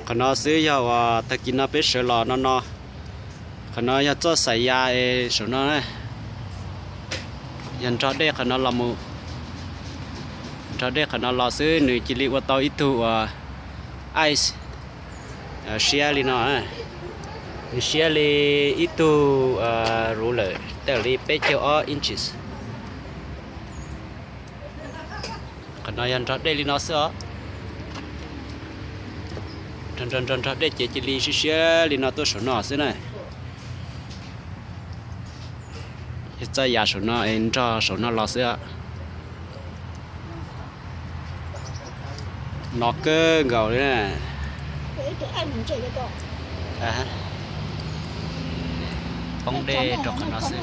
Qhov no xwb yog uas tag kis no peb sawv los no no. Qhov no yog txoj xaim ya es saum no, yog nrog dej qhov no los mus, nrog dej qhov no los xwb nws cia li ua tau ib tug uas ice siab li no. Nws siab li ib tug ruler, tej li peb caug ob inches. Qhov no yog nrog dej li no xwb os. Nrog nrog nrog dej ces cia li siab siab li no tuaj saum no xwb na. Yog txoj ya saum no es nrog saum no los xwb. No kawg nkaus li na. Poob dej rau qhov no xwb.